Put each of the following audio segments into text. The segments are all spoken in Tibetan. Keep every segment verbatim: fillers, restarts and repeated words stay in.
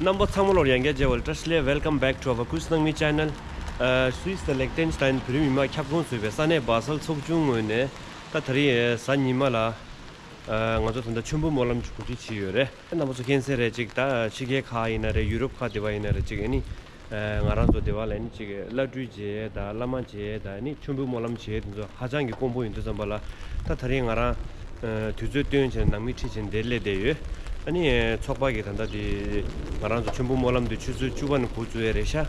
རྣམ་པ་ཚང་མ་ལོར་ཡང་བསྐྱར་མཇལ་བ་ལ་བཀྲ་ཤིས་བདེ་ལེགས། Welcome back to our Kuis Nangmi channel. སུད་སི་དང་ལེག་ཏེན་སི་ཏན་བོད་རིགས་མི་མང་ཁྱབ་ཁོངས་ཚུད་པའི་ས་གནས་སྦ་སལ་ཚོགས་ཆུང་ངོས་ནས། ད་ད་རེས་གཟའ་ཉི་མ་ལ་ང་ཚོ་ད་ལྟ་མཆོད་འབུལ་སྨོན་ལམ་གོ་སྒྲིག་བྱས་ཡོད་རེད། རྣམ་པ་ཚོ་མཁྱེན་གསལ་རེད། ཅིག་ད་ཕྱི་རྒྱལ་ཁག་ཡིན་ན་རེད། ཡུ་རོབ་ཁག་དེ་པ་ཡིན་ན་རེད། ཅིག་ཨ་ནི་ང་རང་ཚོ་དེ་པ་ལ་ཨ་ནི་ཅིག་བླ་སྤྲུལ་མཇལ་དང་བླ་མ་མཇལ་དང་ཨ་ནི་མཆོད་འབུལ་སྨོན་ལམ་མཇལ་དེ་ཚོ་ཧ་ཅང་གི་དཀོན་པོ་ཡིན་དུས་ཙམ་པ་ལ། ད་ད་རེས་ང་རང་དུས་ཚོད་བཏོན་བྱས་ནང་མི་ཁྲིད་བྱས་འདིར་སླེབས་བསྡད་ཡོད། ཨ་ནི་ཚོགས་པ་གི་ད་ལྟ་དེ་ང་རང་ཚོ་མཆོད་འབུལ་སྨོན་ལམ་དེ་ཆུ་ཚོད་བཅུ་པ་ནས་འགོ་བཙུགས་ཡས་རེད་ཤག་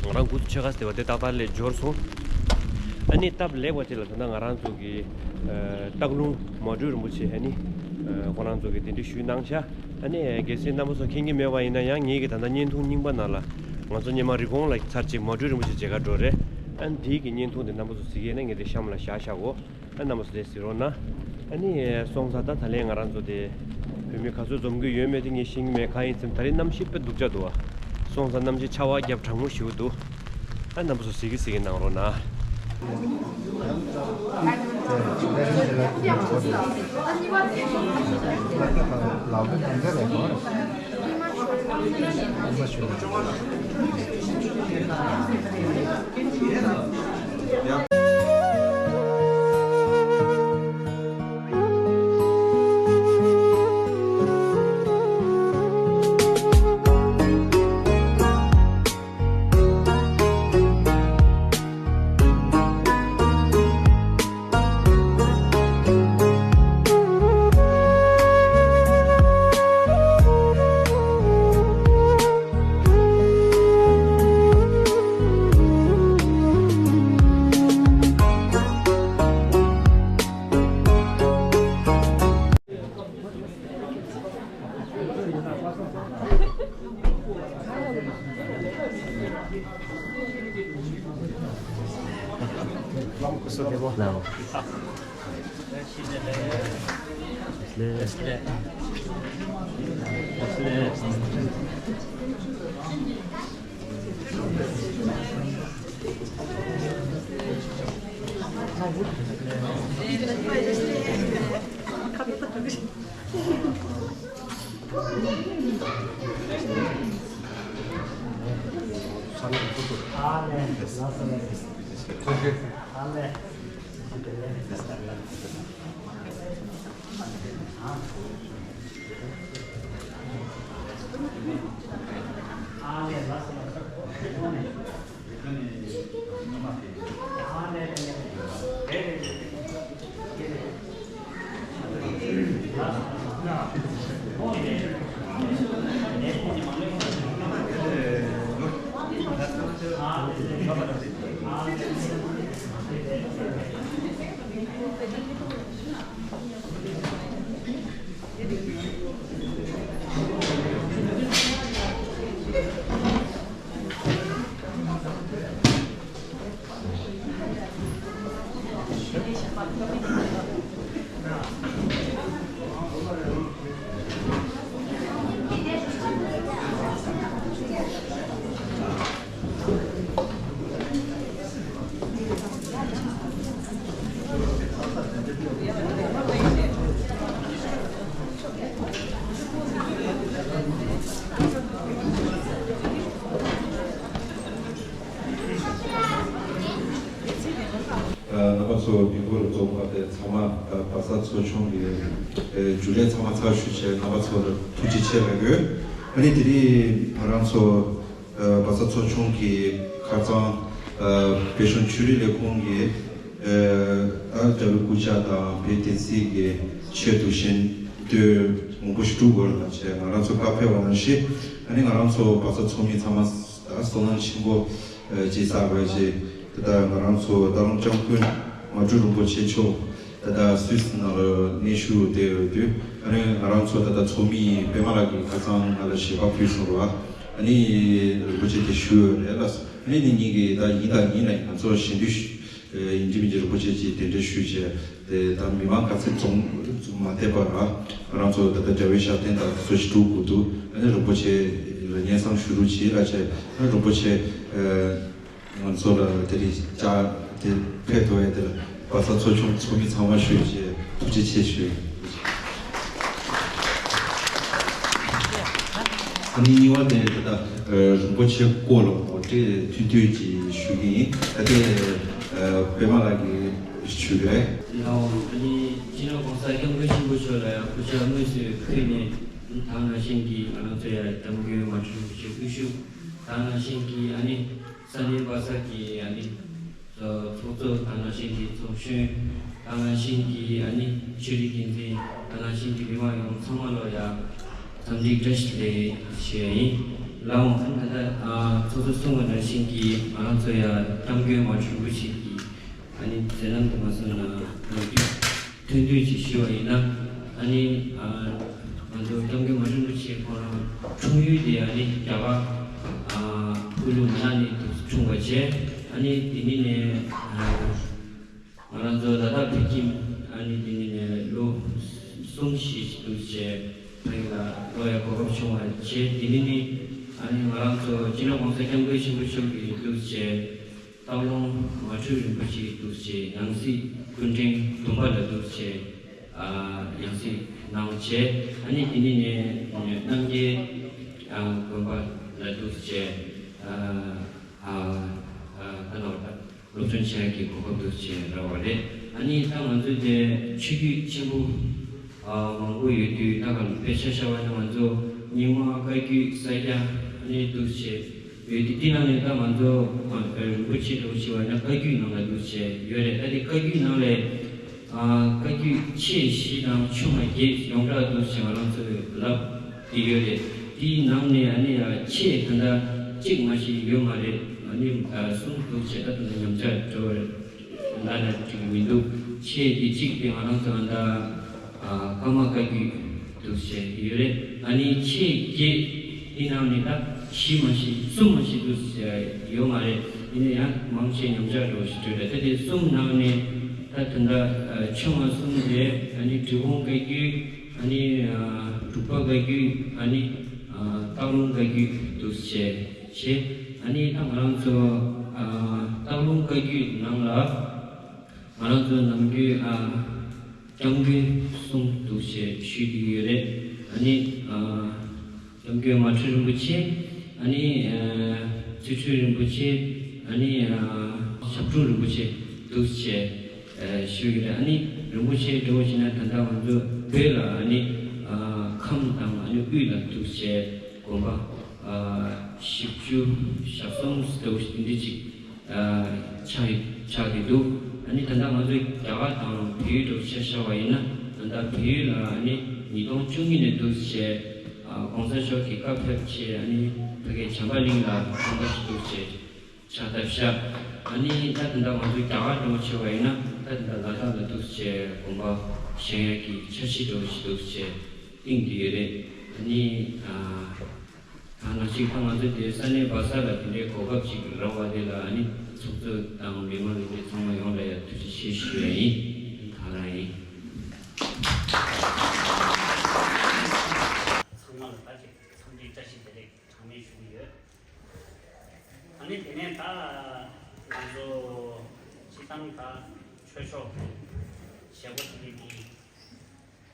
ང་རང་འགོ་བཙུགས་ཆོ་ག་ཟེར་བ་དེ་ཏག་ཏག་སླེབས་འབྱོར་སོང་། ཨ་ནི་སྟབས་ལེགས་པ་ཅིག་ལ་ད་ལྟ་ང་རང་ཚོ་གི་སྟག་ལུང་མ་དྲོས་རིན་པོ་ཆེ་ཨ་ནི་ཁོ་རང་ཚོ་གི་གདན་འདྲེན་ཞུས་གནང་ཤག་ཨ་ནི་གལ་སྲིད་རྣམ་པ་ཚོ་མཁྱེན་གྱི་མེད་པ་ཡིན་ན་ཡང་ངེད་ཀྱི་ད་ལྟ་བརྙན་ཐུང་རྙིང་པ་ནང་ལ་ང་ཚོ་སྔོན་མ་རི་ཀོན་ལ་ཚར་གཅིག་མ་དྲོས་རིན་པོ་ཆེ་མཇལ་ཁ་འགྲོ་རེད། ཨ་ནི་དེའི་གི་བརྙན་ཐུང་དེ་རྣམ་པ་ཚོ་གཟིགས་ཀྱི་ཡིན་ན་ངས་དེ་གཤམ་ལ་བཞག་བཞག་གོ། ཨ་རྣམ་པ་ཚོ་དེ་གཟིགས་རོགས་གནང་། ཨ་ནི་སོང་ཙང་ད་ད་ལན་ང་རང་ཚོ་དེ་བོད་མི་ག་ཚོད་འཛོམས་ཀྱི་ཡོད་མེད་དེ་ངས་ཤེས་ཀྱི་མེད། གང་ཡིན་ཟེར་ན་ད་རེས་གནམ་གཤིས་དཔེ་སྡུག་ཅག་འདུག་བ། སོང་ཙང་གནམ་གཤིས་ཆར་པ་བརྒྱབ་གྲང་མོ་ཞེ་པོ་འདུག་ཨ་རྣམ་པ་ཚོ་གཟིགས་ཀྱི་གཟིགས་ཀྱི་གནང་རོགས་གནང་། རྣམ་པ་ཚོ་མི་འབོར་རྫོགས་པ་དེ་ཚང་མ་སྦ་ས་ཚོགས་ཆུང་གི་རྒྱུན་ལས་ཚང་མ་ཚར་ཞུས་བྱས། རྣམ་པ་ཚོ་ལ་ཐུགས་རྗེ་ཆེ་ལབ་ཡོད། ཨ་ནི་དེ་རིང་ང་རང་ཚོ་སྦ་ས་ཚོགས་ཆུང་གི་ཁ་སང་བོད་གཞུང་ཆོས་རིག་ལས་ཁུངས་ཀྱི་ད་དགྲ་བོའི་སྐུ་ཕྱྭ་དང་བོད་བསྟན་སྲིད་ཀྱི་ཆེད་དུ་ཞལ་འདོན་མང་པོ་ཞིག་གྲུབ་དགོས་ལབ་བྱས་ང་རང་ཚོ་བཀའ་ཕེབས་པ་ནང་བཞིན། ཨ་ནི་ང་རང་ཚོ་སྦ་ས་ཚོགས་མི་ཚང་མ་བསོད་ནམས་ཆེན་པོ་ཅིག་བསགས་པ་ཅིག་ད་ལྟ་ང་རང་ཚོ་སྟག་ལུང་སྐྱབས་མགོན་མ་དྲོས་རིན་པོ་ཆེ་མཆོག་ད་ལྟ་སུད་སི་ནང་ལ་གནས་བཞུགས་བསྡད་ཡོད་དུས། ཨ་ནི་ང་རང་ཚོ་ད་ལྟ་ཚོགས་མི་པད་མ་ལགས་ཀྱིས་ཁ་སང་ང་ལ་ཞལ་པར་ཕུལ་སོང་ར། ཨ་ནི་རིན་པོ་ཆེ་དེ་བཞུགས་ཡོད་རེད་ལ། ཨ་ནི་ནི་ཉིད་ཀྱིས་ད་ཡིན་དང་ཡིན་ལ་ང་ཚོ་ཞལ་འདོན་ཞུ། ཡིན་གཅིག་མིན་གཅིག་རིན་པོ་ཆེ་གཅིག་གདན་འདྲེན་ཞུས་བྱས། དེ་ད་མི་མང་ག་ཚོད་འཛོམས་འཛོམས་མ་བསྡད་པ་ར། ང་རང་ཚོ་ད་ལྟ་དགྲ་བོའི་ཞབས་བརྟན་དང་དེ་ཚོ་ཞིག་སྒྲུབ་དགོས་འདུག་ཨ་ནི་རིན་པོ་ཆེ་ལ་སྙན་སེང་ཞུ་རོགས་གྱིས་ལབ་བྱས། ཨ་ནི་རིན་པོ་ཆེ་ང་ཚོ་ལ་དེ་རིང་བཅར་དེ་ཕེབས་ཐུབ་ཡས་དེར་སྦ་ས་ཚོགས་ཆུང་ཚོགས་མི་ཚང་མ་ཞུས་བྱས་ཐུགས་རྗེ་ཆེ་ཞུ། ཨ་ནི་གཉིས་པ་དེ་ད་ལྟ་རིན་པོ་ཆེ་སྐོར་ལ་ངོ་སྤྲོད་ཐུང་ཐུང་ཅིག་ཞུ་གི་ཡིན། ད་ལྟ་པད་མ་ལགས་ཀྱིས་ཞུས་པས། ལའོ། ཨ་ནི་སྤྱི་ནོར་༸གོང་ས་༸སྐྱབས་མགོན་ཆེན་པོ་མཆོག་ལ་ཡང་སྐུ་ཕྱག་དངོས་སུ་ཕུལ་ནས། ད་ག་ནང་བཞིན་གྱི་ང་རང་ཚོ་ཡང་༸སྐྱབས་མགོན་མ་སྤྲུལ་རིན་པོ་ཆེ་དབུ་བཞུགས། ད་ག་ནང་བཞིན་གྱི་ཨ་ནི་ས་གནས་བར་ས་གི་ཨ་ནི་ཚོགས་གཙོ། ད་ག་ནང་བཞིན་གྱི་ཚོགས་གཞོན། ད་ག་ནང་བཞིན་གྱི་ཨ་ནི་ཆོས་རིག་འགན་འཛིན། ད་ག་ནང་བཞིན་གྱི་མི་མང་ཡོངས་ཚང་མ་ལ་ཡང་འཚམས་འདྲི་བཀྲ་ཤིས་བདེ་ལེགས་ཞུ་ཡ་ཡིན། ལའོ། ཨ་ནི་ད་ལྟ་ཚོགས་གཙོ་གསུངས་པ་ནང་བཞིན་གྱི་ང་རང་ཚོ་ཡང་༸སྐྱབས་མགོན་མ་སྤྲུལ་རིན་པོ་ཆེ་གི་ཨ་ནི་མཛད་རྣམ་དུ་མ་སོང་ན་ལོ་རྒྱུས་ཐུང་ཐུང་ཅིག་ཞུ་བ་ཡིན་ན། ཨ་ནི་ང་ཚོ་༸སྐྱབས་མགོན་མ་སྤྲུལ་རིན་པོ་ཆེ་ཁོང་རང་འཁྲུངས་ཡུལ་དེ་ཨ་ནི་རྒྱ་གར་ཨུ་ལུ་མ་ན་ལི་དུ་འཁྲུངས་པ་བྱས། ཨ་ནི་དེ་ནི་ནས་ང་རང་ཚོ་ལ་དྭགས་བོད་ཁྱིམ་ཨ་ནི་དེ་ནི་ནས་ལོ་གསུམ་བཞི་ཞིག་འདུག་བྱས། ཕ་གི་ལ་ལོ་ཡ་གོ་སྐབས་བྱུང་བ་བྱས། དེ་ནི་ནི་ཨ་ནི་ང་རང་ཚོ་སྤྱི་ནོར་༸གོང་ས་༸སྐྱབས་མགོན་ཆེན་པོ་མཆོག་གིས་འདུག་བྱས། སྟག་ལུང་མ་སྤྲུལ་རིན་པོ་ཆེ་འདུག་བྱས། ཡང་སྲིད་སྐུ་ཕྲེང་བདུན་པ་ལ་འདུག་བྱས། ཨ་ཡང་སྲིད་གནང་བྱས། ཨ་ནི་དེ་ནི་ནས་རྣམ་རྒྱལ་དགོན་པ་ལ་འདུག་བྱས། ཨ་ཨ་ཨ་ད་ལོ་ད་སློབ་སྦྱོང་བྱེད་ཡག་གི་གོ་སྐབས་འདུག་བྱས་རག་པ་རེད། ཨ་ནི་ད་ང་ཚོ་དེ་ཆོས་བརྒྱུད་ཆེན་པོ་ཨ་མང་པོ་ཡོད་དུས། ད་ག་ལ་དཔེ་ཆ་བཞག་པ་ན་ང་ཚོ་རྙིང་མ་བཀའ་བརྒྱུད་ས་སྐྱ་ཨ་ནི་འདུག་བྱས་ཡོད་དུས། དེ་ནང་ནས་ད་ང་ཚོ་ཨ་རིན་པོ་ཆེ་འདྲ་བོ་ཞིག་བ་ན་བཀའ་བརྒྱུད་ནང་ལ་འདུག་བྱས་ཡོད་རེད། ད་དེ་བཀའ་བརྒྱུད་ནང་ལས་ཨ་བཀའ་བརྒྱུད་ཆེ་བཞི་དང་ཆུང་བ་བརྒྱད་ཡོངས་གྲགས་འདུག་བྱས་ང་རང་ཚོས་ལབ་དེ་ཡོད་རེད། དེའི་ནང་ནས་ཨ་ནི་ཡ་ཆེ་ད་ལྟ་གཅིག་མ་ཞིག་ཡོད་མ་རེད། ཨ་ནི་ཨ་གསུམ་འདུག་བྱས། ད་ད་ལྟ་ཉམས་ཆག་འགྲོ་བ་ལ་ལ་འགྲིག་མི་འདུག་ཆེ་དེ་གཅིག་དེ་ང་རང་ཚོ་ཨ་ད་ཨ་ཀརྨ་བཀའ་བརྒྱུད་འདུག་བྱས་ཡོད་རེད། ཨ་ནི་ཆེ་བརྒྱད་དེ་ནང་ནས་ད་བཞི་མ་ཞིག་གསུམ་མ་ཞིག་འདུག་བྱས་ཡོད་མ་རེད། ཡིན་ན་ཡང་མང་ཆེ་ཉམས་ཆག་འགྲོ་བ་ཞིག་འགྲོ་རེད། ད་དེ་གསུམ་ནང་ནས་ད་ད་ལྟ་ཨ་ཆུང་བ་གསུམ་རེད། ཨ་ནི་འབྲི་གུང་བཀའ་བརྒྱུད། ཨ་ནི་ཨ་འབྲུག་པ་བཀའ་བརྒྱུད། ཨ་ནི་ཨ་སྟག་ལུང་བཀའ་བརྒྱུད་འདུག་བྱས་བྱས། ཨ་ནི་ད་ང་རང་ཚོ་ཨ་སྟག་ལུང་བཀའ་བརྒྱུད་ནང་ལ་ང་རང་ཚོ་ནམ་རྒྱུན་ཨ་༸སྐྱབས་མགོན་གསུམ་འདུག་བྱས་ཞུས་ཀྱི་ཡོད་རེད། ཨ་ནི་ཨ་༸སྐྱབས་མགོན་མ་སྤྲུལ་རིན་པོ་ཆེ། ཨ་ནི་ཨ་ཚུལ་ཁྲིམས་རིན་པོ་ཆེ། ཨ་ནི་ཨ་ཞབས་དྲུང་རིན་པོ་ཆེ་འདུག་བྱས་ཨ་ཞུ་གི་རེད། ཨ་ནི་རིན་པོ་ཆེ་འདྲ་བོ་བྱས་ན་ད་ལྟ་ང་ཚོ་བོད་ལ་ཨ་ནི་ཨ་ཁམས་དང་ཨ་ནི་དབུས་ལ་འདུག་བྱས་དགོན་པ་ཨ་བཞི་བཅུ་ཞེ་གསུམ་འདྲ་བོ་ཞིག་འདི་འདྲ་ཅིག་ཨ་ཆགས་ཆགས་ཀྱི་འདུག་ཨ་ནི་ད་ལྟ་ང་ཚོ་རྒྱ་གར་དང་བལ་ཡུལ་འདྲ་བོ་ཆ་བཞག་པ་ཡིན་ན། ད་ལྟ་བལ་ཡུལ་ལ་ཨ་ནི་ཉིས་སྟོང་བཅུ་གཉིས་ནས་འདུག་བྱས་ཨ་གོང་ས་མཆོག་གིས་བཀའ་ཕེབས་བྱས། ཨ་ནི་ཕ་གི་བྱམས་པ་གླིང་ལ་ཁང་པ་ཞིག་འདུག་བྱས་ཕྱག་བཏབ་ཤག་ཨ་ནི་ད་ད་ལྟ་ང་ཚོ་རྒྱ་གར་འདྲ་བོ་བྱས་པ་ཡིན་ན། ད་ད་ལྟ་ལ་དྭགས་ལ་འདུག་བྱས་དགོན་པ་བཞེངས་ཡག་གི་འཆར་གཞི་འདྲ་བོ་ཞིག་འདུག་བྱས་གཏིང་དེ་ཡོད་རེད། ཨ་ནི་ཨ་ད་ནང་བཞིན་ད་ང་ཚོ་དེ་ས་གནས་བར་ས་ལ་དེ་འདྲའི་གོ་སྐབས་ཅིག་རག་པ་དེ་ལ་ཨ་ནི་ཚོགས་གཙོ་དང་མི་མང་དེ་འདྲའི་ཚང་མ་ཡོངས་ལ་ཡང་ཐུགས་རྗེ་ཆེ་ཞུ་ཡ་ཡིན། ད་རང་ཡིན། ཚང་མ་ལ་ད་ཅིག་འཚམས་འདྲི་བཀྲ་ཤིས་བདེ་ལེགས་གྲངས་མེད་ཞུ་གི་ཡོད། ཨ་ནི་དེ་ནས་ད་ང་ཚོ་སྤྱི་བཏང་ད་ཆོས་ཕྱོགས་ཀྱི་བྱེད་སྒོ་དེ་འདྲ་གི་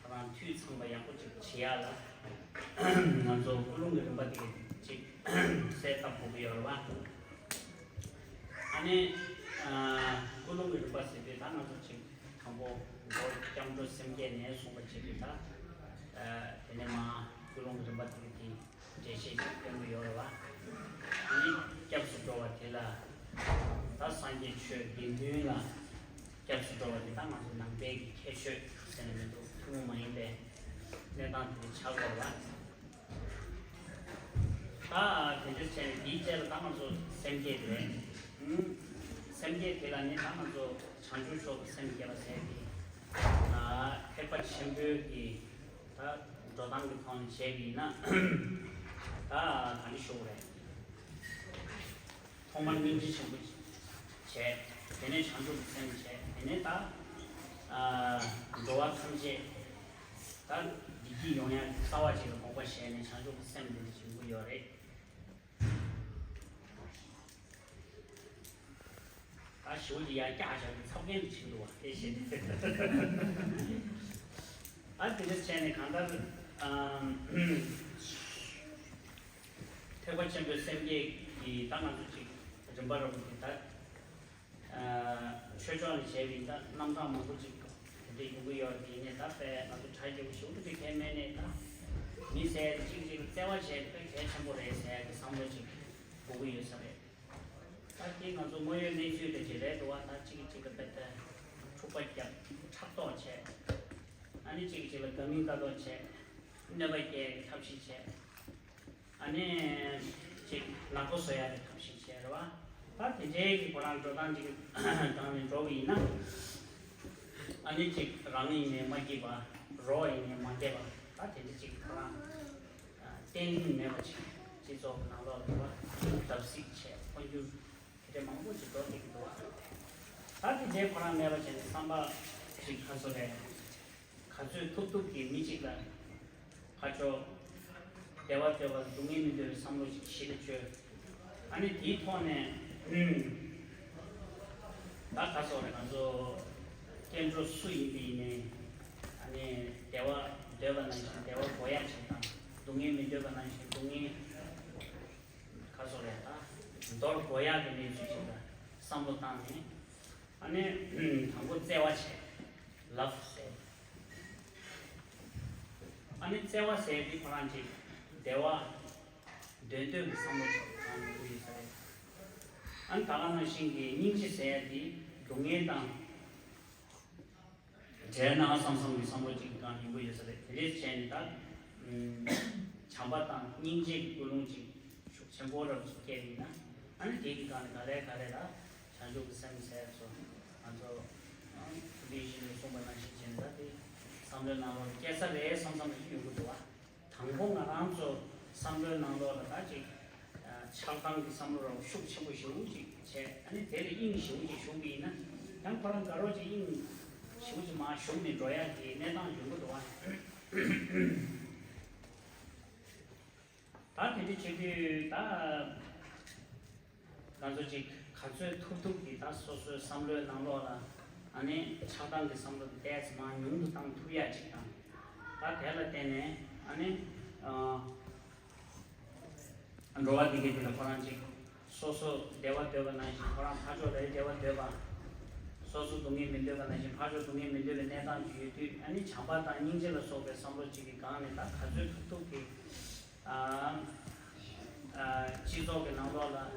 ད་རང་འཐུས་ཚང་པ་ཡག་པོ་ཅིག་བྱེད་ཡ་ལ་ང་ཚོ་ཀུན་སློང་གི་རིམ་པ་དེ་ཅིག་གསལ་བཏབ་དགོས་ཀྱི་ཡོད་རེད་བ། ཨ་ནི་ཀུན་སློང་གི་རིམ་པ་ཟེར་དུས་ད་ང་ཚོ་ཅིག་དང་པོ་མགོ་སྐྱབས་འགྲོ་སེམས་བསྐྱེད་ནས་གསུངས་པ་བྱེད་དུས་ད་དེ་ནས་མ་ཀུན་སློང་གི་རིམ་པ་དེ་གི་འགྲེལ་བཤད་ཅིག་སྟོན་གྱི་ཡོད་རེད་བ། ཨ་ནི་སྐྱབས་སུ་འགྲོ་བ་དེ་ལ་ད་སངས་རྒྱས་ཆོས་དགེ་འདུན་ལ་སྐྱབས་སུ་འགྲོ་བ་དེ་ད་ང་ཚོ་ནང་པའི་གི་ཁྱད་ཆོས་ཟེར་ན་མི་འདུག་ཐུན་མོང་མ་ཡིན་པའི་གནས་སྟངས་དེ་འདྲ་ཆགས་ཡོད་རེད་བ། ད་དེ་འདྲ་བྱས་ནས་དེའི་རྗེས་ལ་ད་ང་ཚོ་སེམས་བསྐྱེད་དེ་རེད། ཨུམ། སེམས་བསྐྱེད་དེ་ལ་ནི་ད་ང་ཚོ་བྱང་ཆུབ་མཆོག་ཏུ་སེམས་བསྐྱེད་པ་ཟེར་གི། ཨ་ཐེག་པ་ཆེན་པོའི་གི་ད་འགྲོ་སྟངས་ཀྱི་ཐོག་ནས་བྱས་པ་ཡིན་ན། ད་ག་འདྲ་ཞུ་དགོས་རེད། ཐོག་མར་སྙིང་རྗེ་ཆེན་པོ་བྱས། དེ་ནས་བྱང་ཆུབ་ཀྱི་སེམས་བྱས། དེ་ནས་ད་ཨ་འགྲོ་བ་ཐམས་ཅད་ད་བདེ་སྐྱིད་ཡོང་ཡག་གི་རྩ་བ་ཅིག་ལ་དགོངས་པ་བཞེས་ནས་བྱང་ཆུབ་ཀྱི་སེམས་འདི་འདྲ་བྱེད་དགོས་ཡོད་རེད། ད་ཞུ་ཅི་ཡ་སྐྱག་བཞག་གི་ཚབ་མཁན་དུ་ཕྱིན་འདུག་བ་དེ་བཤད་དེ། ཨ་དེ་འདྲ་བྱས་ནས་གང་ལྟར་ཨམ། ཐེག་པ་ཆེན་པོའི་སེམས་བསྐྱེད་ཀྱི་ད་ང་ཚོ་ཅིག་རིམ་པ་རིམ་པ་གྱི་ད་ཆོས་ཕྱོགས་ནས་བྱས་པའི་ད་རྣམ་གྲངས་མང་པོ་ཅིག་དེ་འདྲ་ཡོང་གི་ཡོད་རེད། དེ་ནས་ད་དཔེ་ང་ཚོ་གྲ་རྒྱས་པོ་ཞུ་འདུག་གི་གལ་མེད་ནས་ད་མི་ཟེར་ཡ་དེ་གཅིག་གཅིག་ལ་བརྩེ་བ་བྱས་དཔེ་གལ་ཆེན་པོ་རེད་ཟེར་ཡ་གི་བསམ་བློ་ཅིག་འབོར་གི་ཡོད་ས་རེད། ད་དེ་ང་ཚོ་དངོས་ཡོད་གནས་ཚུལ་དེ་ཅིག་རེད་འདུག་བ། ད་གཅིག་གིས་གཅིག་ལ་དཔེ་ད་འཁྲུག་པ་བརྒྱབ་ཕྲག་དོག་བྱས། ཨ་ནི་གཅིག་གིས་གཅིག་ལ་དགའ་མིན་དགའ་མདོག་བྱས། གནོད་པ་སྐྱེལ་ཐབས་ཤེས་བྱས། ཨ་ནི་ཅིག་ནག་པོ་བཟོ་ཡ་དེ་ཐབས་ཤེས་བྱས་རེད་བ། ད་དེ་འདྲའི་གི་ཁོ་རང་འགྲོ་སྟངས་ཅིག་སྒང་ནས་འགྲོ་བ་ཡིན་ན། ཨ་ནི་ཅིག་རང་ཡིན་ནས་མ་སྐྱིད་པ། རོགས་ཡིན་ནས་མ་སྐྱིད་པ། ད་དེ་འདྲ་ཅིག་ཁོ་རང་བརྟན་ལྷིང་མེད་པ་ཅིག་སྤྱི་ཚོགས་ཀྱི་ནང་ལོགས་ལ་བ་བརྡབ་གསིག་བྱས་འཕོ་འགྱུར་དེ་འདྲ་མང་པོ་ཅིག་འགྲོ་བསྡད་ཀྱི་འདུག་བ། ད་དེ་འདྲའི་ཁོ་རང་མེད་པ་བྱས་ནས་བསམ་པ་ཅིག་ཁ་སོ་རེད། ག་ཚོད་ཐུབ་ཐུབ་ཀྱིས་མི་གཅིག་ལ་ཕར་ཕྱོགས་བདེ་བ་འདོད་པ་ལ་སྡུག་བསྔལ་མི་འདོད་པའི་བསམ་བློ་ཞིག་གཞི་ལ་བཅོལ། ཨ་ནི་དེའི་ཐོག་ནས་ཨུམ། ད་ག་སོགས་རེད། ང་ཚོ་སྐྱེ་འགྲོ་སུ་ཡིན་པ་ཡིན་ནའི་ཨ་ནི་བདེ་བ་འདོད་པ་ནང་བཞིན་བདེ་བ་དགོས་ཡ་ཅིག་དང་སྡུག་བསྔལ་མི་འདོད་པ་ནང་བཞིན་སྡུག་བསྔལ་ག་སོགས་རེད། ད་འདོར་དགོས་ཡ་གི་གནས་ཚུལ་ཞིག་ལ་བསམ་བློ་བཏང་ནས། ཨ་ནི་དང་པོ་བརྩེ་བ་བྱས། ལབ་ཟེར། ཨ་ནི་བརྩེ་བ་ཟེར་དེ་ཁོ་རང་གཅིག་བདེ་བ་འདོད་འདོད་ཀྱི་བསམ་བློ་ཅིག་གང་ཡོང་གི་ཡོད་ས་རེད། ཨ་ནི་ད་ག་ནང་བཞིན་གྱི་སྙིང་རྗེ་ཟེར་དེ་སྡུག་བསྔལ་དང་བྲལ་ན་བསམ་བསམ་གྱི་བསམ་བློ་ཅིག་གང་ཡོང་གི་ཡོད་ས་རེད། དེ་འདྲས་བྱས་ནས་ད་བྱམས་པ་དང་སྙིང་རྗེ་གི་ཀུན་སློང་ཅིག་ཤུགས་ཆེན་པོ་རབ་ཅིག་སྐྱེས་ཡིན་ན། ཨ་ནི་དེ་གི་སྒང་ནས་ག་ལེ་ག་ལེ་ལ་བྱང་ཆུབ་ཀྱི་སེམས་ཟེར་ཚོ་ང་ཚོ་ཨ་ཐུབ་པའི་ཞིང་ལས་གསུངས་པ་ནང་བཞིན་བྱས་ནས་ད་དེ་བསམ་བློའི་ནང་ལོགས་ལ་སྐྱེ་ས་རེད་བསམ་བསམ་ཞིག་ཡོང་གི་འདུག་བ། དང་པོ་ང་རང་ཚོ་བསམ་བློའི་ནང་ལོགས་ལ་ད་ཅིག་ཆགས་སྡང་གི་བསམ་བློ་རང་ཤུགས་ཆེན་པོ་ཞེ་པོ་ཅིག་བྱས། ཨ་ནི་དེ་ལ་དབྱིངས་ཞེ་པོ་ཅིག་ཞུགས་པ་ཡིན་ན་ཡང་ཁོ་རང་དགའ་རོགས་ཅིག་དབྱིངས་ཞེ་པོ་ཅིག་མར་ཞུགས་ནས་འགྲོ་ཡག་གི་གནས་སྟངས་ཡོང་གི་འདུག་བ། ད་དེ་འདྲ་བྱེད་དུས་ད་ང་ཚོ་ཅིག་ག་ཚོད་ཐུབ་ཐུབ་ཀྱིས་ད་སོ་སོའི་བསམ་བློའི་ནང་ལོགས་ལ་ཨ་ནི་ཆགས་སྡང་གི་བསམ་བློ་དེ་ཏོག་ཙམ་མར་ཉུང་དུ་བཏང་ཐུབ་ཡག་ཅིག་དང་། ད་དེ་ལ་བརྟེན་ནས་ཨ་ནི་འགྲོ་བ་འདི་གའི་དེ་ལ་ཁོ་རང་ཅིག་སོ་སོ་བདེ་བ་འདོད་པ་ནང་བཞིན་ཁོ་རང་ཕར་ཕྱོགས་ལ་བདེ་བ་འདོད་པ། སོ་སོ་སྡུག་བསྔལ་མི་འདོད་པ་ནང་བཞིན་ཕར་ཕྱོགས་སྡུག་བསྔལ་མི་འདོད་པའི་གནས་སྟངས་ཅིག་ཡོད་དུས། ཨ་ནི་བྱམས་པ་དང་སྙིང་རྗེ་ལ་སོགས་པའི་བསམ་བློ་ཅིག་གི་སྒང་ནས་ད་ག་ཚོད་ཐུབ་ཐུབ་ཀྱིས། ཨ། ཨ། སྤྱི་ཚོགས་ཀྱི་ནང་ལོགས་ལ་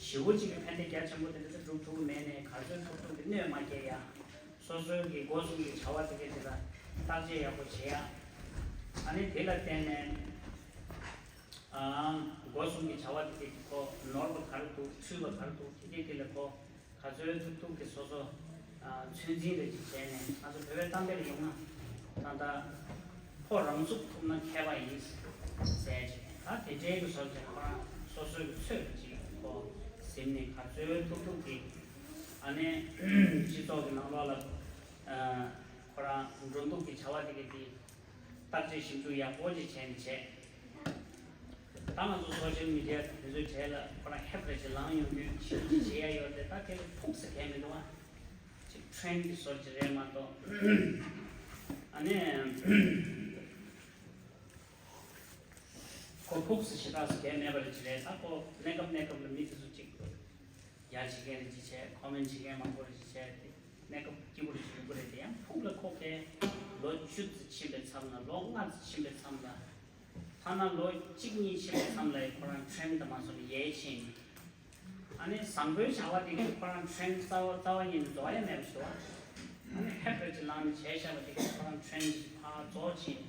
ཞེ་པོ་ཅིག་གི་ཕན་བདེ་རྒྱ་ཆེན་པོ་དེ་འདྲ་ཚོ་སྒྲུབ་ཐུབ་ཀྱི་མེད་ནའི་ག་ཚོད་ཐུབ་ཐུབ་ཀྱིས་གནོད་མ་སྐྱེལ་ཡ། སོ་སོའི་གི་སྒོ་གསུམ་གྱི་བྱ་བ་དེ་གའི་དེ་ལ་བརྟག་དཔྱད་ཡག་པོ་བྱེད་ཡ། ཨ་ནི་དེ་ལ་བརྟེན་ནས། ཨ། སྒོ་གསུམ་གྱི་བྱ་བ་དེ་གའི་ཁོ་ནོར་བ་ག་རེ་འདུག་འཁྲུལ་བ་ག་རེ་འདུག་དེ་གའི་དེ་ལ་ཁོ། ག་ཚོད་ཐུབ་ཐུབ་ཀྱིས་སོ་སོ། ཨ། ཚོད་འཛིན་རེ་ཅིག་བྱས་ནས། ང་ཚོ་བོད་པའི་གཏམ་དཔེ་ལ་ཡོང་ན། ད་ལྟ་ཕོ་རང་ཚུགས་ཐུབ་ན་མཁས་པ་ཡིན་ཟེར་ཅིག་ད་དེ་འདྲའི་གི་བཟོ་བྱས་ཁོ་རང་སོ་སོའི་གི་ཚོད་ཅིག་ཁོ་ཟིན་ནས་ག་ཚོད་ཐུབ་ཐུབ་ཀྱིས། ཨ་ནི་སྤྱི་ཚོགས་ཀྱི་ནང་ལོགས་ལ། ཨ། ཁོ་རང་འགྲོ་འདུག་གི་བྱ་བ་དེ་གའི་དེ། བརྟག་དཔྱད་ཞིབ་འཇུག་ཡག་པོ་ཅིག་བྱས་ནས་བྱས། ད་ང་ཚོ་སོ་ཤལ་མི་ཌི་ཡ་དེ་ཚོའི་གྲས་ལ་ཁོ་རང་ཧེབ་རེ་ཅིག་ལངས་ཡོང་དུས་ཞིབ་ཅིག་བྱེད་ཡ་ཡོད་དེ། ད་དེ་ལ་ཕུགས་སུ་གལ་མི་འདུག་ཨ། ཅིག་ཁྲེན་གྱི་སོར་ཅིག་རེད་མ་གཏོགས། ཨ་ནི། ཁོ་ཕུགས་སུ་ཞེ་དྲག་སུ་གལ་མེད་པ་རེ་ཅིག་རེད། ད་ཁོ་གནས་སྐབས་གནས་སྐབས་ལ་མི་དེ་ཚོ་ཅིག་ཡར་བྱེད་མཁན་རེ་ཅིག་བྱས། ཁོ་མེན་བྱེད་མཁན་མང་པོ་རེ་ཅིག་བྱས་ཏེ། གནས་སྐབས་སྐྱིད་པོ་རེ་ཅིག་ཡོང་གི་རེད་དེ། ཡང་ཕུགས་ལ་ཁོ་གས་ལོ་བཅུ་ཙམ་ཕྱིན་པའི་མཚམས་ལ། ལོ་ལྔ་ཙམ་ཕྱིན་པའི་མཚམས་ལ། ཐ་ན་ལོ་གཅིག་གཉིས་ཕྱིན་པའི་མཚམས་ལ་ཁོ་རང་ཁྲེན་དུ་མ་སོང་ནས་ཡལ་ཕྱིན། ཨ་ནི་བཟང་པོའི་བྱ་བ་དེ་གས་ཁོ་རང་ཁྲེན་རྩ་བ་རྩ་བ་ཉིད་ནས་རྫོགས་ཡ་མེད་པ་ཞིག་འདུག་ཨ་ནི་ཧེབ་རེ་ཅིག་ལངས་ནས་བྱས་བཞག་པ་དེ་གས་ཁོ་རང་ཁྲེན་ཕར་རྫོགས་ཕྱིན།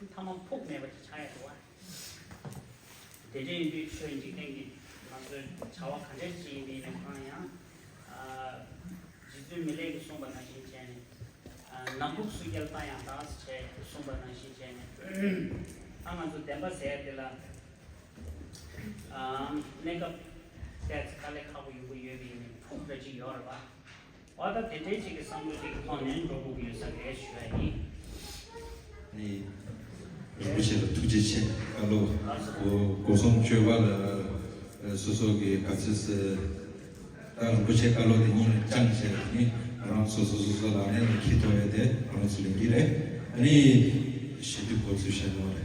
མཐའ་མ་ཕུགས་མེད་པ་ཅིག་ཆགས་ཡ་འདུག་བ། དེ་འདྲ་ཡིན་དུས་ཆོས་འཇིག་རྟེན་གྱི་ང་ཚོའི་བྱ་བ་ག་འདྲ་ཞིག་ཡིན་པ་ཡིན་ནའང་ཡང་། ཨ། རྗེ་བཙུན་མི་ལས་ཀྱིས་གསུངས་པ་ནང་བཞིན་བྱས་ནས། ཨ། ནམ་ཕུགས་སུ་བསྐྱལ་རྟ་ཡང་དག་ཟེར་གསུངས་པ་ནང་བཞིན་བྱས་ནས། ཨ། ང་ཚོ་བདེན་པ་ཟེར་ཡ་དེ་ལ། ཨ། གནས་སྐབས་ཏོག་ཙམ་དཀའ་ལས་ཁག་པོ་ཡོང་གི་ཡོད་པ་ཡིན་ནའི་ཕུགས་འདྲ་ཅིག་ཡོད་རེད་བ། འོ་ད་དེ་འདྲའི་ཅིག་གི་བསམ་བློ་ཅིག་གི་ཐོག་ནས་འགྲོ་དགོས་ཀྱི་ཡོད་ས་རེད་ཞུ་ཡ་ཡིན། ནི། རིན་པོ་ཆེ་ལ་ཐུགས་རྗེ་ཆེ། བཀའ་སློབ་སྒོ་སྒོ་གསུམ་སྤྱོད་པ་ལ་སོ་སོ་གི་ག་ཚོད་ཟེར། ད་རིན་པོ་ཆེ་བཀའ་སློབ་དེ་སྙིང་ལ་བཅངས་བྱས། ནི་རང་སོ་སོ་སོ་སོ་ལག་ལེན་ལ་འཁྱེར་ཐུབ་ཡ་དེ་རང་ཚོ་ལས་འགན་རེད། ནི་ཞེ་དུས་འགོ་ཚུགས་བྱས་ནོ་རེད།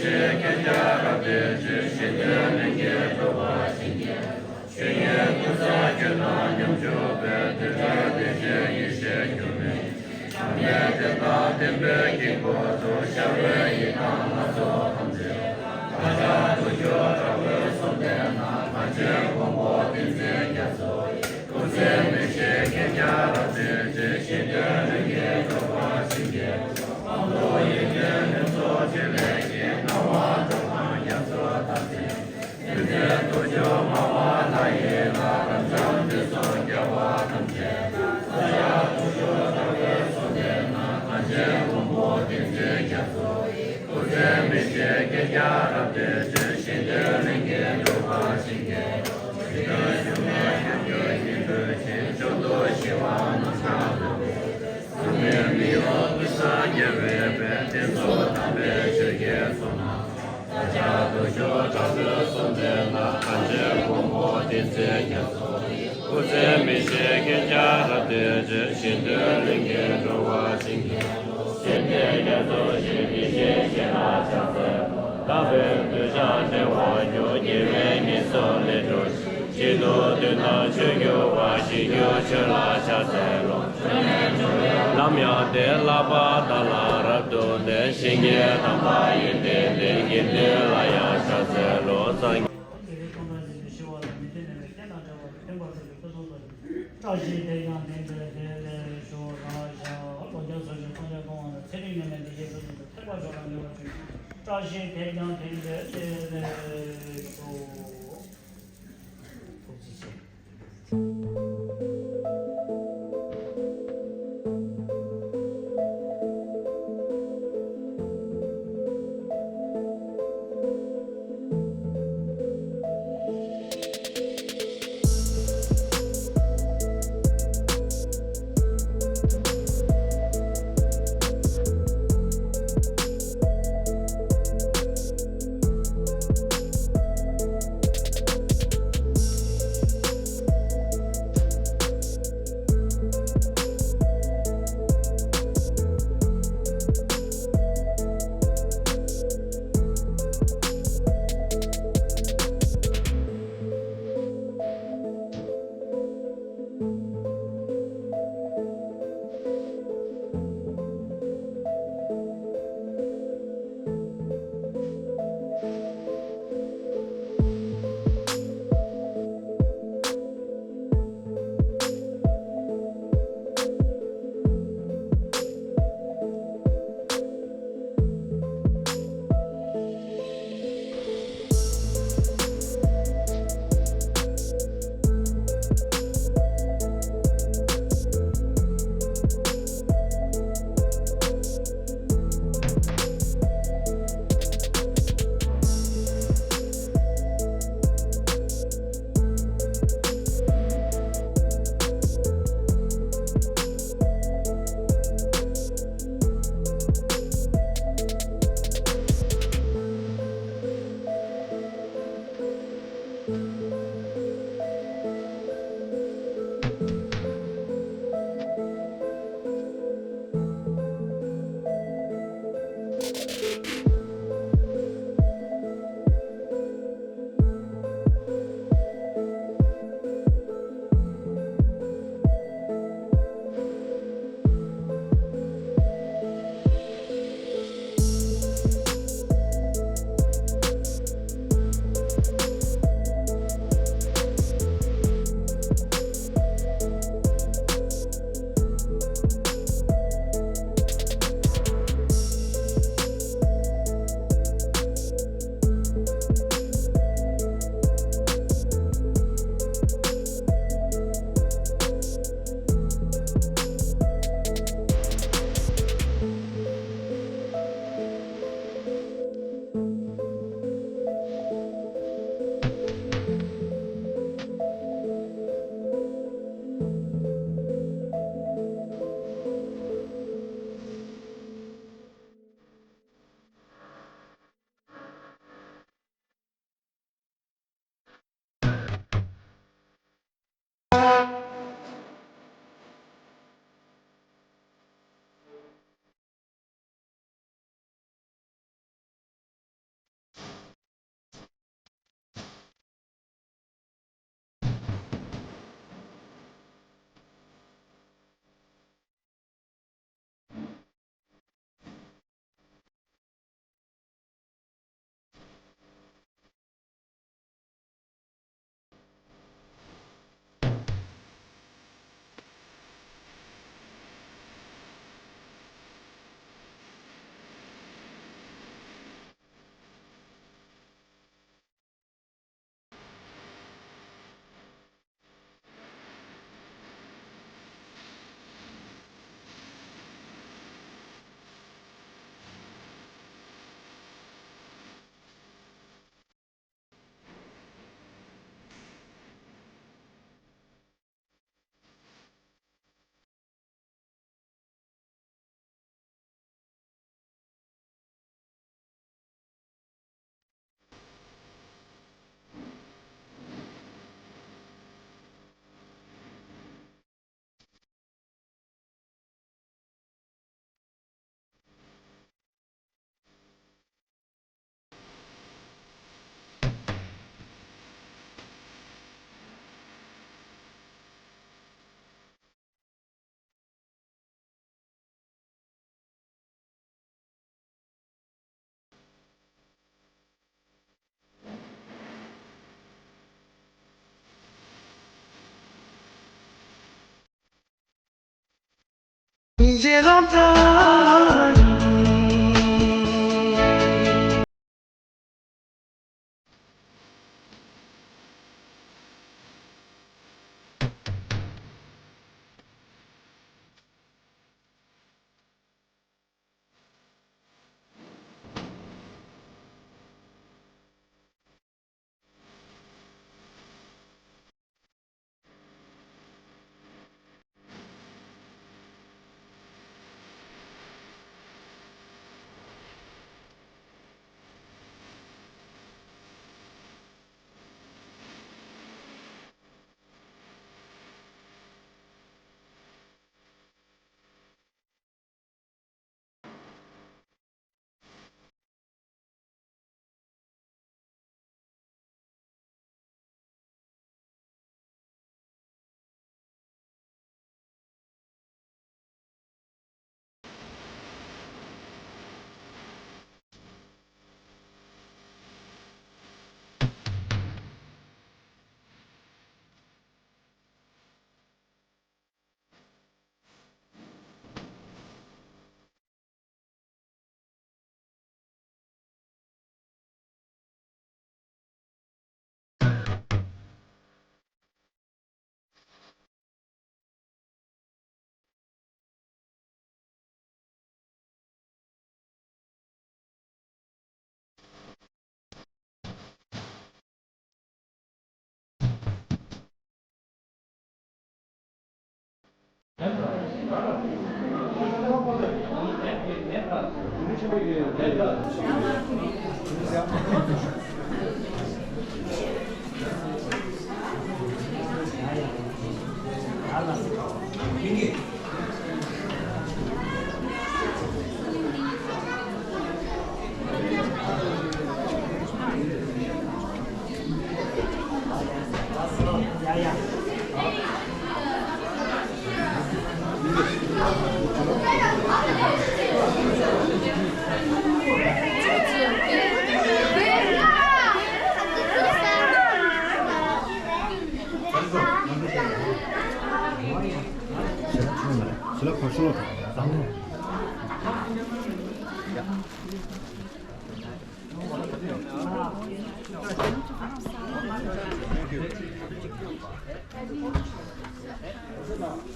ཞེས་བསྐལ་བརྒྱར་རབ་བརྟན་ཅིང་། གཞན་དོན་ལྷུན་གྱིས་གྲུབ་པར་བྱིན་གྱིས་རློབས། ཆོས་ཉིད་ཀུན་བཟང་ཁྱོད་དང་མཉམ་བཞུགས་པའི། དེ་འདྲའི་བདེ་ཆེན་ཡེ་ཤེས་འགྱུར་མེད། ཐ་མལ་བདེན་མཐའ་བདེན་པའི་དཀྱིལ་འཁོར་དུ། ཤར་བའི་ཡི་དམ་ལྷ་ཚོགས་ཐམས་ཅད་དང་། བདག་ཅག་ཐུགས་མཆོག་དྲག་པོས་གསོལ་འདེབས་ན། གངས་ཅན་མགོན་པོ་བསྟན་འཛིན་རྒྱ་མཚོ་ཡི། སྐུ་ཚེ་མི་ཤིགས་བསྐལ་བརྒྱར་རབ་བརྟན་ཅིང་། གཞན་དོན་ལྷུན་གྱིས་གྲུབ་པར་བྱིན་གྱིས་རློབས། དབང་ལུང་ཡོན་ཏན་ཕུན་ཚོགས་ཕྲིན་ལས་ཀྱིས། སྣང་བ་འགྲོ་དང་རྒྱ་མཚོ་དག་ཚེ། བསྟན་འཛིན་ཐུགས་མཆོག་སྨྲ་བ་ལྷ་ཡི་ལྷ། རབ་འབྱམས་ཕུན་སུམ་རྒྱལ་བ་ཐམས་ཅད་དང་། ས་ཡ་དྲུག་ཅུ་དྲག་པོས་གསོལ་འདེབས་ན། གངས་ཅན་མགོན་པོ་བསྟན་འཛིན་རྒྱ་མཚོ་ཡི། སྐུ་ཚེ་མི་ཤིགས་བསྐལ་བརྒྱར་རབ་བརྟན་ཅིང་། གཞན་དོན་ལྷུན་གྱིས་གྲུབ་པར་བྱིན་གྱིས་རློབས། ཇི་ལྟར་བཅོམ་ལྡན་མཁྱེན་པའི་དཀྱིལ་འཁོར་ཞིང་། བཅོམ་ལྡན་ཞི་བ་ནམ་མཁའ་ལ། ཟག་མེད་མི་གཡོ་ཀུན་བཟང་རྒྱལ་བའི་དཔལ། བསྟན་འཛིན་དམ་པའི་ཆོས་ཀྱི་མཚོ་ནང་། བདག་ཅག་ཐུགས་མཆོག་དྲག་པོས་གསོལ་འདེབས་ན། གངས་ཅན་མགོན་པོ་བསྟན་འཛིན་རྒྱ་མཚོ་ཡི། སྐུ་ཚེ་མི་ཤིགས་བསྐལ་བརྒྱར་རབ་བརྟན་ཅིང་། གཞན་དོན་ལྷུན་གྱིས་གྲུབ་པར་བྱིན་གྱིས་རློབས། བསྟན་པའི་རྒྱ་མཚོ་ཞེས་མི་ཤེས་ཞེ་ལ་ཕྱག་འཚལ་ལོ། དག་པའི་གདུལ་བྱ་བདེ་བར་གྱུར། དགེ་བའི་ཉེས་སོགས་ལས་གྲོལ་ཞིང་། སྤྱི་ཏོག་དོན་དམ་ཆོས་འགྱུར་བ། ཞི་གྱུར་ཆོས་ལ་ཕྱག་འཚལ་ལོ། ལམ་ཡང་དག་བསླབ་པ་དག་ལ་རབ་ཏུ་བརྟེན། ཞིང་གི་དམ་པ་ཡོན་ཏན་ལྡན། དགེ་འདུན་ལ་ཡང་ཕྱག་འཚལ་ལོ། སངས། བཀྲ་ཤིས་དེས་ཀྱང་དེང་འདིར་ཐོས་ལེགས་བྱུང་བ་བཞག་ལོ་རྒྱ་མཚོ་ཆེན་སངས་རྒྱས་གོ་འཕང་དང་། ཚེ་རིང་ནད་མེད་བདེ་སྐྱིད་ཕུན་སུམ་ཚོགས། ཐེག་པ་མཆོག་ལ་འགོད་པར་བྱོན་ཤིག་བཀྲ་ཤིས་དེས་ཀྱང་དེང་འདིར་ཐོས་ལེགས་བྱུང་། ཐུགས་རྗེ་ཆེ།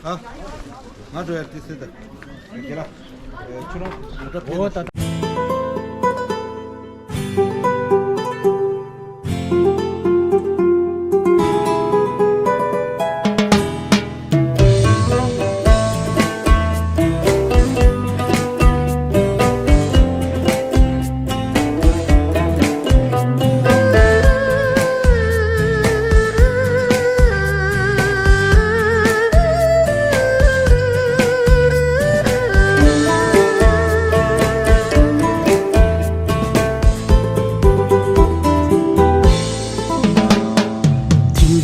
ཨ། ང་འགྲོ་ཡ་ཏི་སེ་ད། དེ་ལ། ཁྱོད་རང་ངོ་སྤྲོད་ཕེབས། དེ་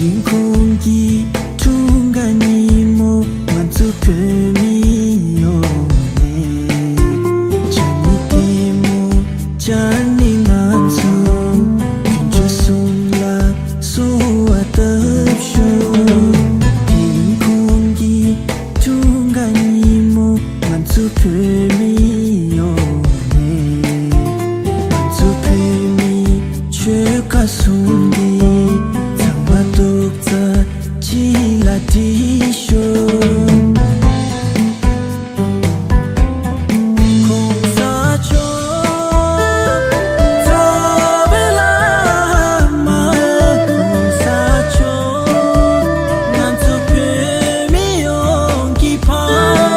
རིང་ཁོང་གི་འཁྲུངས་སྐར་ཉིན་མོ། ང་ཚོ་བོད་མི་ཡོངས་ནས་ཅ་ནི་ལྟད་མོ་བཅར་ནས། ང་ཚོ་ཁྱོད་ཚོ་གསུམ་ལ་གསོལ་བ་བཏབ་ཤོག་དེ་རིང་ཁོང་གི་འཁྲུངས་སྐར་ཉིན་མོ། ང་ཚོ་བོད་མི་ཡོངས་ནས། ང་ཚོ་བོད་མི་ཆོལ་ཁ་གསུམ་གྱི་ཚང་མ་ཐུགས་རྩ་གཅིག་ལ་སྒྲིལ་ཤོག་གོང་ས་མཆོག་རྩ་བའི་བླ་མ། གོང་ས་མཆོག་ང་ཚོ་བོད་མི་ཡོངས་ཀྱི་ཕ།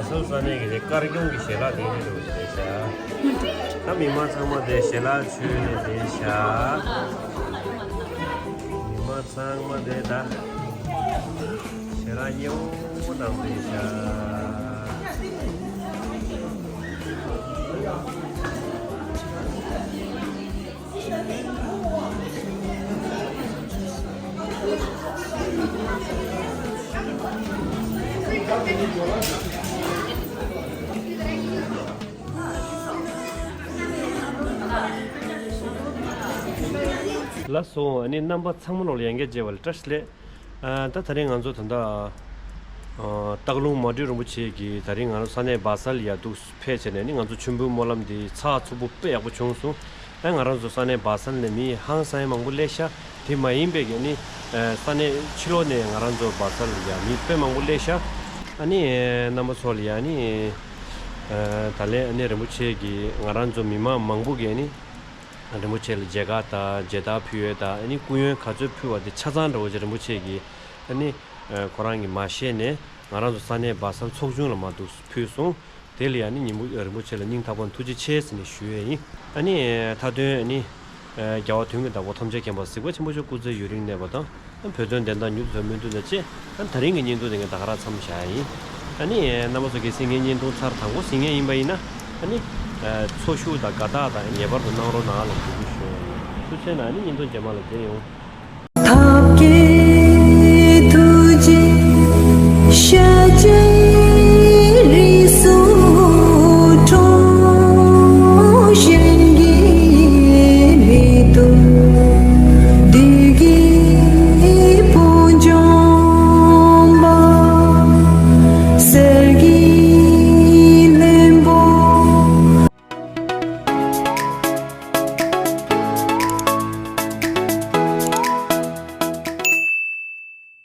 སོ་ས་གནས་ཀྱི་དེ་དཀར་སྐྱོང་གི་ཞལ་ལག་དེ་ནས་འགྲོ་བཞིན་བསྡད་ཤག་ད་མི་མང་ཚང་མ་དེ་ཞལ་ལག་མཆོད་ནས་བསྡད་ཤག་མི་མང་ཚང་མ་དེ་ད་ཞལ་ལག་མཉེས་པོ་གནང་བསྡད་ཤག་ལགས་སོ། ཨ་ནི་རྣམ་པ་ཚང་མ་ལོག་ལ་ཡང་བསྐྱར་མཇལ་བ་ལ་བཀྲ་ཤིས་བདེ་ལེགས། ཨ། ད་ད་རིང་ང་ཚོ་ད་ལྟ་ཨ། སྟག་ལུང་མ་སྤྲུལ་རིན་པོ་ཆེ་གིས་ད་རིང་ང་རང་ས་གནས་སྦ་སལ་ཡར་འདུག་ཕེབས་བྱས་ནས་ནི་ང་ཚོ་མཆོད་འབུལ་སྨོན་ལམ་འདི་ཚགས་ཚུད་པོ་དཔེ་ཡག་པོ་བྱུང་སོང་། ཨ། ང་རང་ཚོ་ས་གནས་སྦ་སལ་ནས་མི་ཧང་སང་མང་པོ་སླེབས་ཤག་དེ་མ་ཡིན་པའི་གི་ནི་ཨ། ས་གནས་ཕྱི་ལོགས་ནས་ང་རང་ཚོ་སྦ་སལ་ལ་ཡ་མི་དཔེ་མང་པོ་སླེབས་ཤག་ཨ་ནི་རྣམ་པ་ཚོ་ལ་ཡ་ནི་ཨ། ད་ལན་ཨ་ནི་རིན་པོ་ཆེ་གིས་ང་རང་ཚོ་མི་མང་མང་པོ་གིས་ནི། རིན་པོ་ཆེ་ལ་མཇལ་ཁ་དང་མཇལ་དར་ཕུལ་ཡས་དང་ཨ་ནི་སྐུ་ཡོན་ག་ཚོད་ཕུལ་བ་དེ་ཆ་ཚང་འདྲ་བོ་ཅིག་རིན་པོ་ཆེ་གིས་ཨ་ནི་ཁོ་རང་གིས་མ་བཤད་ནས་ང་རང་ཚོ་ས་གནས་སྦ་སལ་ཚོགས་ཆུང་ལ་མར་འདུག་ཕུལ་སོང་། དེ་ལ་ཡང་ནི་ཉིན་མོ་རིན་པོ་ཆེ་ལ་སྙིང་ཐག་པ་ནས་ཐུགས་རྗེ་ཆེ་ཟེར་ནས་ཞུ་ཡས་ཡིན། ཨ་ནི་མཐའ་དོན་ཨ་ནི་རྒྱལ་བ་དོན་གྱི་བདག་པོ་ཐམས་ཅད་མཁྱེན་པ་གཟིགས་པ་ཆེན་པོ་མཆོག་སྐུ་ཚེ་ཡུན་རིང་གནས་པ་དང་། བོད་དོན་བདེན་མཐའ་མྱུར་དུ་སྨོན་འདུན་དང་བཅས། ད་རིང་གི་བརྙན་ཐུང་དེ་ངས་ད་ག་རང་མཚམས་བཞག་ཡིན། ཨ་ནི་རྣམ་པ་ཚོ་གལ་སྲིད་ངའི་བརྙན་ཐུང་ཚར་དང་པོ་གཟིགས་མཁན་ཡིན་པ་ཡིན་ན། ཨ་ནི་ཚོར་ཤུགས་དང་དགའ་རྟགས་དང་ངེས་པར་དུ་གནང་རོགས་གནང་ལ་འབོད་སྐུལ་ཞུ་ཡིན། ཐུགས་རྗེ་གནང་། ཨ་ནི་བརྙན་ཐུང་རྗེས་མ་ལ་མཇལ་ཡོང་། ཐབས་མཁས་ཐུགས་རྗེ་ཤཱཀྱའི་